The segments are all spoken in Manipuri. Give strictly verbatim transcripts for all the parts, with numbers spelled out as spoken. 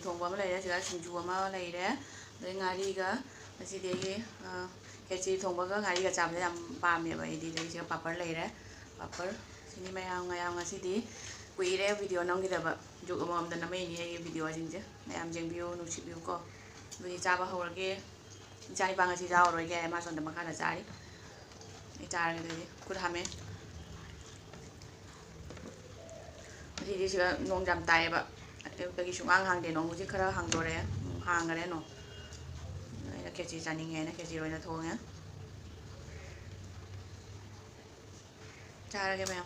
ꯊꯣꯡꯕ ꯑꯃ ꯂꯩꯔꯦ, ꯁꯤꯗ ꯁꯤꯡꯖꯨ ꯑꯃ ꯂꯩꯔꯦ, ꯑꯗꯩ ꯉꯥꯔꯤꯒ, ꯉꯁꯤꯗꯤ ꯑꯩꯒꯤ, ꯑ, ꯈꯦꯆꯤ ꯊꯣꯡꯕꯒ ꯉꯥꯔꯤꯒ ꯆꯥꯕꯁꯦ ꯌꯥꯝ ꯄꯥꯝꯃꯦꯕ ꯑꯩꯗꯤ꯫ ꯑꯗꯩ ꯁꯤꯗ ꯄꯥꯄꯔ ꯂꯩꯔꯦ, ꯄꯥꯄꯔ꯫ ꯁꯤꯅꯤ ꯃꯌꯥꯝ, ꯃꯌꯥꯝ ꯉꯁꯤꯗꯤ ꯀꯨꯏꯔꯦ video ꯅꯝꯈꯤꯗꯕ꯫ ꯖꯨꯛ ꯑꯃꯃꯝꯗ ꯅꯝꯃꯛꯏꯅꯤ ꯑꯩꯒꯤ videoꯁꯤꯡꯁꯦ꯫ ꯃꯌꯥꯝ ꯌꯦꯡꯕꯤꯌꯨ, ꯅꯨꯡꯁꯤꯕꯤꯌꯨꯀꯣ꯫ ꯑꯗꯨꯗꯤ ꯆꯥꯕ ꯍꯧꯔꯒꯦ꯫ ꯏꯆꯥ ꯅꯤꯄꯥ ꯉꯁꯤ ꯆꯥꯔꯔꯣꯏꯒꯦ, ꯃꯥ ꯁꯣꯝꯗ ꯃꯈꯥꯗ ꯆꯥꯔꯤ꯫ ꯑꯩ ꯆꯥꯔꯒꯦ ꯑꯗꯨꯗꯤ꯫ ꯈꯨꯠ ꯍꯥꯝꯃꯦ꯫ ꯉꯁꯤꯗꯤ ꯁꯤꯗ ꯅꯣꯡ ꯌꯥꯝ ꯇꯥꯏꯌꯦꯕ꯫ ꯑꯌꯨꯛꯇꯒꯤ ꯁꯨꯡꯍꯥꯡ ꯍꯥꯡꯗꯦ ꯅꯣꯡ꯫ ꯍꯧꯖꯤꯛ ꯈꯔ ꯍꯥꯡꯗꯣꯔꯛꯑꯦ꯫ ꯎꯝ, ꯍꯥꯡꯈꯔꯦ ꯅꯣꯡ꯫ ꯑꯩꯅ ꯈꯦꯆꯤ ꯆꯥꯅꯤꯡꯉꯦꯅ ꯈꯦꯆꯤ ꯑꯣꯏꯅ ꯊꯣꯡꯉꯦ꯫ ꯆꯥꯔꯒꯦ ꯃꯌꯥꯝ꯫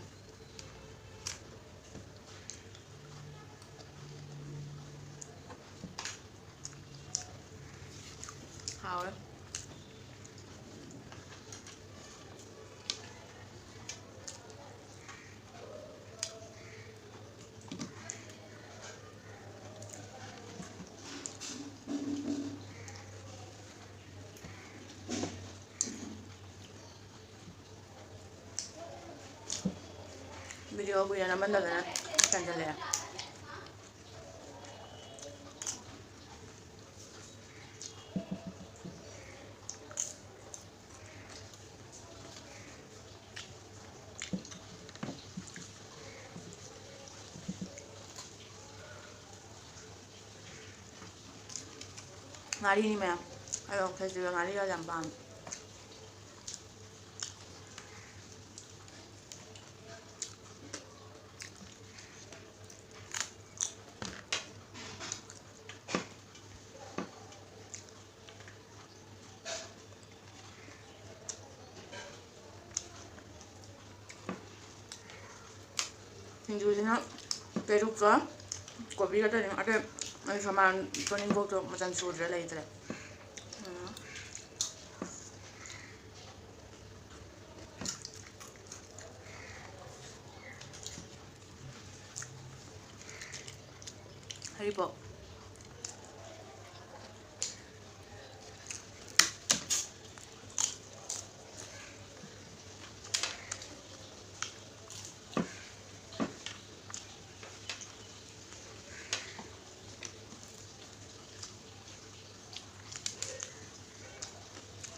ꯍꯥꯎꯔꯦ꯫ Video ꯀꯨꯏꯅ ꯅꯝꯃꯟꯗꯗꯅ ꯇꯟꯁꯤꯜꯂꯛꯑꯦ꯫ ꯉꯥꯔꯤꯅꯤ ꯃꯌꯥꯝ꯫ ꯑꯩ ꯈꯦꯆ꯭ꯔꯤꯒ ꯉꯥꯔꯤꯒ ꯌꯥꯝ ꯄꯥꯝꯃꯦ꯫ ꯁꯤꯡꯖꯨꯁꯤꯅ ꯄꯦꯔꯨꯛꯀ ꯀꯣꯕꯤ ꯈꯛꯇꯅꯤ꯫ ꯑꯇꯩ ꯑꯩ ꯁꯃꯥꯟ ꯇꯣꯅꯤꯡꯈꯣꯛꯇꯣ ꯃꯆꯜ ꯁꯨꯗ꯭ꯔꯦ, ꯂꯩꯇ꯭ꯔꯦ꯫ ꯎꯝ꯫ ꯍꯔꯤꯕꯣꯞ꯫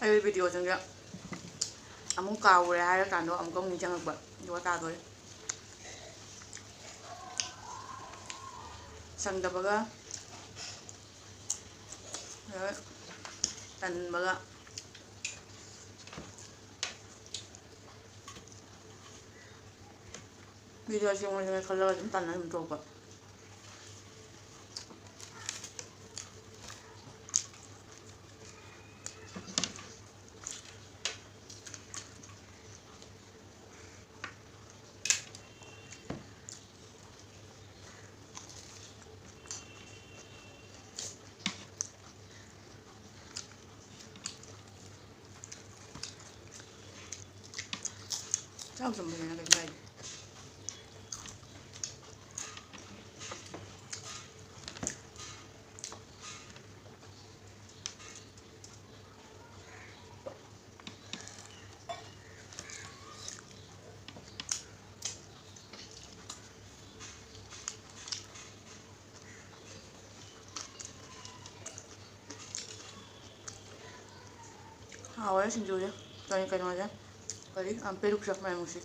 ꯑꯩ ꯚꯤꯗꯤꯑꯣꯁꯤꯡꯁꯦ ꯑꯃꯨꯛ ꯀꯥꯎꯔꯦ ꯍꯥꯏꯔꯀꯥꯟꯗ ꯑꯃꯨꯛꯀ ꯑꯃꯨꯛ ꯅꯤꯡꯁꯤꯡꯉꯛꯄ, ꯑꯗꯨꯒ ꯇꯥꯗꯣꯔꯦ꯫ ꯁꯪꯗꯕꯒ, ꯑꯗ ꯇꯟꯕꯒ꯫ ꯚꯤꯗꯤꯑꯣ ꯁꯦꯝꯃꯁꯤꯔ ꯈꯜꯂꯒ ꯑꯗꯨꯝ ꯇꯟꯅ ꯑꯗꯨꯝ ꯇꯣꯛꯄ꯫ ꯆꯥꯛ ꯆꯪꯕꯅꯤꯅ ꯀꯩꯁꯨ ꯀꯥꯏꯗꯦ꯫ ꯍꯥꯎꯋꯦ ꯁꯤꯡꯖꯨꯁꯦ꯫ ꯀꯔꯤ, ꯀꯩꯅꯣꯁꯦ, ꯀꯔꯤ, ꯑ, ꯄꯦꯔꯨꯛꯁꯦ ꯃꯅꯝ ꯅꯨꯡꯁꯤ꯫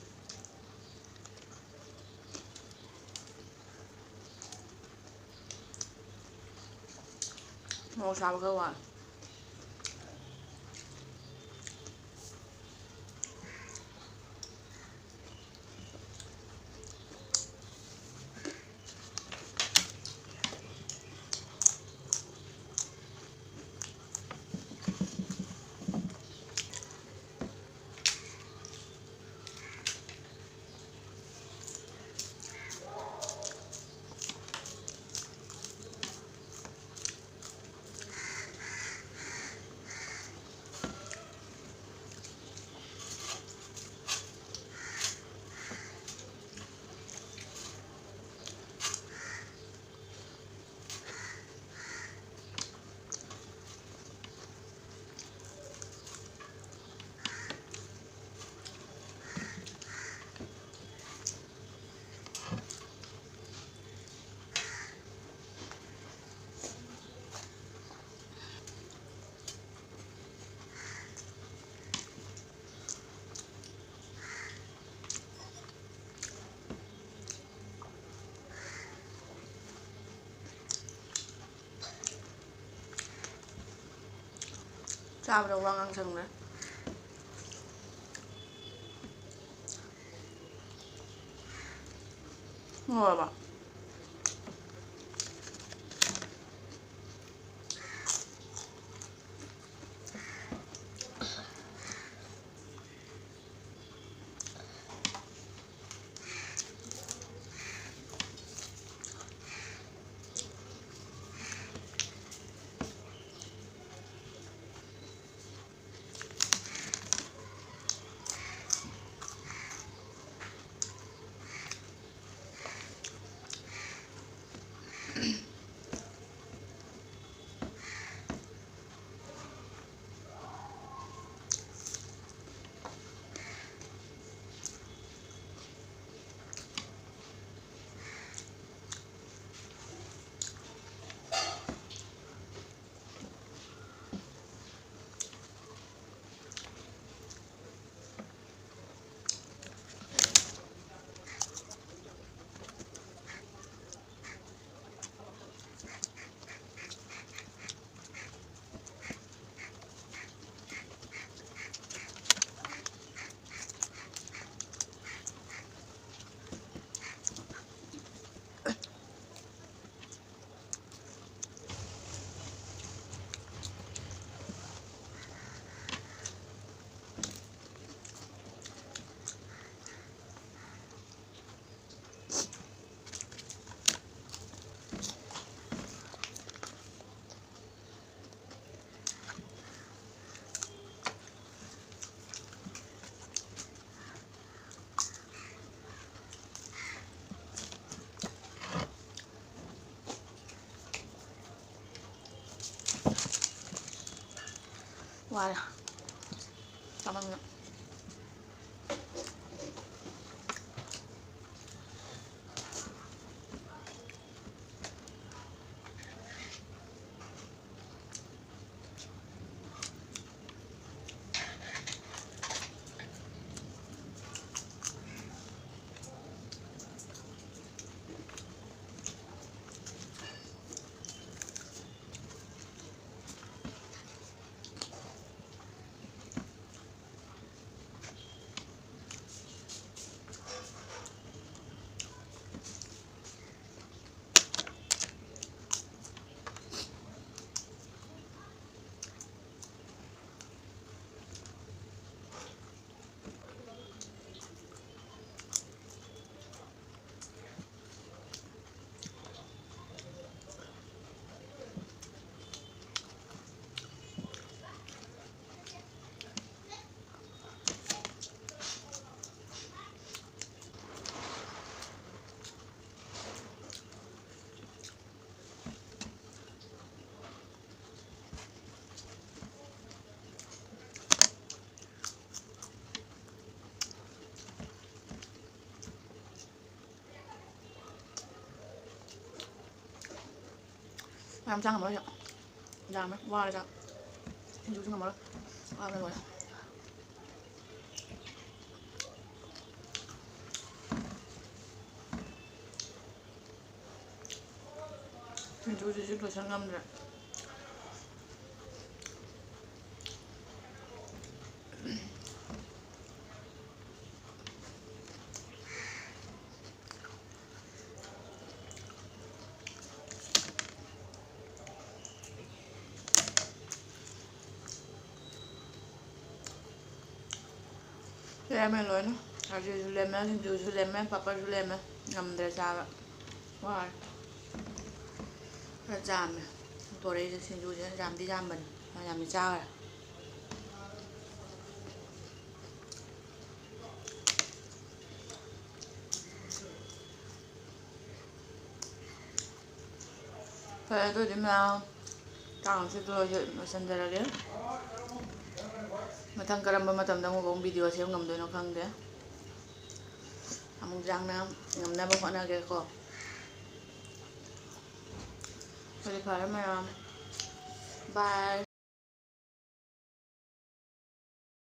ꯃꯣꯔꯣꯛ ꯁꯥꯕ ꯈꯔ ꯋꯥꯠꯂꯦ꯫ ꯆꯥꯕꯗ ꯋꯥ ꯉꯥꯡ ꯁꯪꯗ꯭ꯔꯦ꯫ ꯉꯧꯔꯕ? ꯋꯥꯔꯦ ꯆꯥꯃꯟꯗꯅ꯫ ꯌꯥꯝ ꯆꯥ ꯉꯝꯃꯔꯣꯏ꯫ ꯌꯥꯝꯃꯦ, ꯋꯥꯔꯦ ꯆꯥꯛ꯫ ꯁꯤꯡꯖꯨꯁꯨ ꯉꯝꯃꯔꯣꯏ꯫ ꯋꯥꯕꯅ ꯂꯣꯏꯔꯦ꯫ ꯁꯤꯡꯖꯨꯁꯤꯁꯨ ꯂꯣꯏꯁꯟ ꯉꯝꯗ꯭ꯔꯦ꯫ ꯂꯦꯝꯃꯦ ꯂꯣꯏꯅ꯫ ꯁꯥꯔꯤꯁꯨ ꯂꯦꯝꯃꯦ, ꯁꯤꯡꯖꯨꯁꯨ ꯂꯦꯝꯃꯦ, ꯄꯥꯄꯔꯁꯨ ꯂꯦꯝꯃꯦ꯫ ꯉꯝꯗ꯭ꯔꯦ ꯆꯥꯕ꯫ ꯋꯥꯔꯦ꯫ ꯈꯔ ꯆꯥꯝꯃꯦ꯫ ꯄꯣꯔꯛꯏꯁꯦ ꯁꯤꯡꯖꯨꯁꯦ ꯌꯥꯝꯗꯤ ꯌꯥꯝꯕꯅꯤ꯫ ꯌꯥꯝꯗꯤ ꯆꯥꯈ꯭ꯔꯦ꯫ ꯐꯔꯦ, ꯑꯗꯨꯗꯤ ꯃꯌꯥꯝ ꯆꯥꯛ ꯉꯁꯤꯗꯣ ꯂꯣꯏꯁꯟ-, ꯂꯣꯏꯁꯟꯖꯔꯒꯦ꯫ ꯃꯊꯪ ꯀꯔꯝꯕ ꯃꯇꯝꯗ ꯑꯃꯨꯛ ꯑꯃꯨꯛ video ꯁꯦꯝ ꯉꯝꯗꯣꯏꯅꯣ ꯈꯪꯗꯦ꯫ ꯑꯃꯨꯛ ꯆꯥꯡ ꯃꯌꯥꯝ ꯉꯝꯅꯕ ꯍꯣꯠꯅꯒꯦꯀꯣ꯫ ꯑꯗꯨꯗꯤ ꯐꯔꯦ ꯃꯌꯥꯝ꯫ Bye꯫